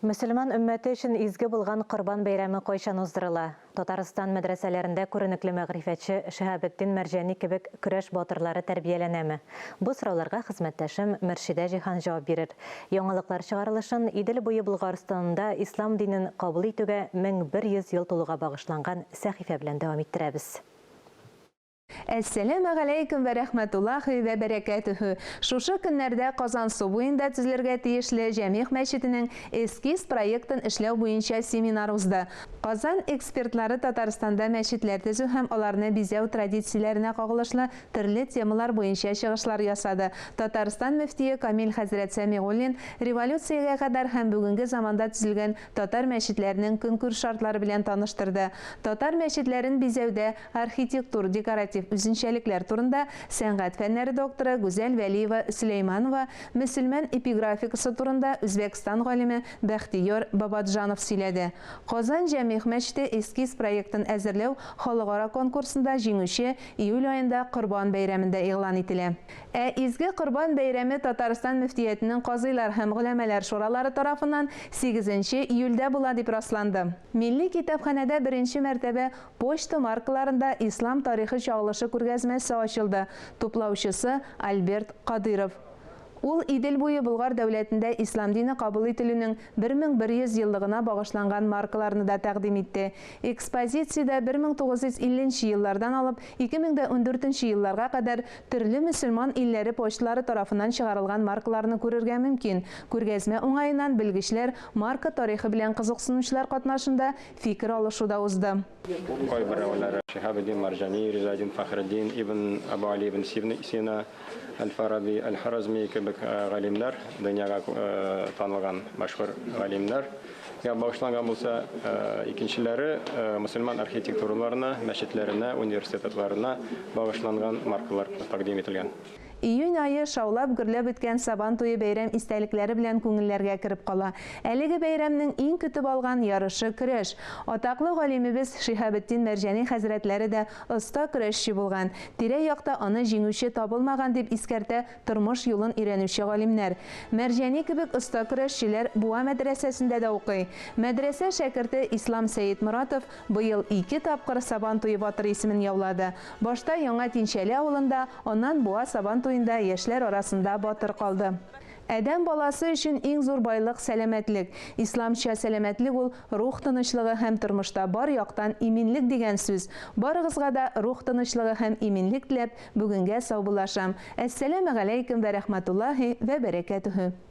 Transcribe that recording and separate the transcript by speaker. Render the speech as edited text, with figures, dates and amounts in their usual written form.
Speaker 1: Мөселман өммәте өчен изге булган Корбан бәйрәме кайчан уздырыла? Татарстан мәдрәсәләрендә күренекле мәгърифәтче Шиһабетдин Мәрҗани кебек көрәш батырлары тәрбияләнәме? Бу сорауларга хезмәттәшем Мөршидә Җиһан җавап бирер. Яңалыклар чыгарылышын Идел буе Болгарстанында ислам динен кабул итүгә 1100 ел тулуга багышланган сәхифә белән дәвам иттерәбез.
Speaker 2: Әссәләмегаләйкүм вә рәхмәтуллаһи вә бәрәкәтүһү! Шушы көннәрдә Казансу буенда төзелергә тиешле Җәмигъ мәчетенең эскиз проектын эшләү буенча семинар узды. Казан экспертлары Татарстанда мәчетләр төзү һәм аларны бизәү традицияләренә кагылышлы төрле темалар буенча чыгышлар ясады. Татарстан мөфтие Камил хәзрәт Сәмигуллин революциягә кадәр һәм бүгенге заманда төзелгән татар мәчетләренең көнкүреш шартлары белән таныштырды. Татар мәчетләрен бизәүдә архитектур-декоратив үзенчәлекләр турында сәнгать фәннәре докторы Гүзәл Вәлиева-Сөләйманова, мөселман эпиграфикасы турында Үзбәкстан галиме Бәхтиёр Бабаджанов сөйләде. Казан Җәмигъ мәчете эскиз проектын әзерләү халыкара конкурсында җиңүче июль аенда Корбан бәйрәмендә игълан ителә. Ә изге Корбан бәйрәме Татарстан мөфтиятенең казыйлар һәм голәмәләр шуралары тарафыннан сигезенче июльдә була дип расланды. Милли китапханәдә беренче мәртәбә Почта маркаларында ислам тарихы чагылышы күргәзмәсе ачылды, туплаучысы, Альберт Кадыйров. Ул Идел буе Болгар дәүләтендә ислам дине кабул ителүнең 1100 еллыгына багышланган маркаларны да тәкъдим итте. Экспозициядә 1950 нче еллардан алып 2014 нче елларга кадәр төрле мөселман илләре почталары тарафыннан чыгарылган маркаларны күрергә мөмкин. Күргәзмә уңаеннан белгечләр марка тарихы белән кызыксынучылар катнашында Фикер алышу да узды.
Speaker 3: Кайберәүләре Шиһабетдин Мәрҗани, Ризаэддин Фәхретдин, Ибн Әбу Али ибн Сина, Әл-Фараби, Әл-Харазми кебек галимнәр, дөньяга танылган мәшһүр галимнәр гә багышланган булса, икенчеләре мөселман архитектураларына, мәчетләренә, университетларына багышланган маркалар тәкъдим ителгән.
Speaker 2: Июнь ае шаулап-гөрләп үткән Сабан туе бәйрәм истәлекләре белән күңелләргә кереп кала. Әлеге бәйрәмнең иң көтеп алган ярышы, көрәш. Атаклы галимебез Шиһабетдин Мәрҗани хәзрәтләре дә оста көрәшче булган. Тирә-якта аны җиңүче табылмаган, дип искәртә тормыш юлын өйрәнүче галимнәр. Мәрҗани кебек оста көрәшчеләр Буа мәдрәсәсендә дә укый. Мәдрәсә шәкерте Ислам Сәетморатов Быел ике тапкыр Сабан туе батыры исемен яулады. Башта Яңа Тинчәле авылында, аннан Буа Сабан туенда яшьләр арасында батыр калды. Адәм баласы өчен иң зур байлык, сәламәтлек. Исламча сәламәтлек ул, рух тынычлыгы һәм тормышта бар яктан иминлек дигән сүз. Барыгызга да рух тынычлыгы һәм иминлек теләп, бүгенгә саубуллашам. Әссәләмегаләйкем вә рәхмәтуллаһи вә бәрәкәтүһү.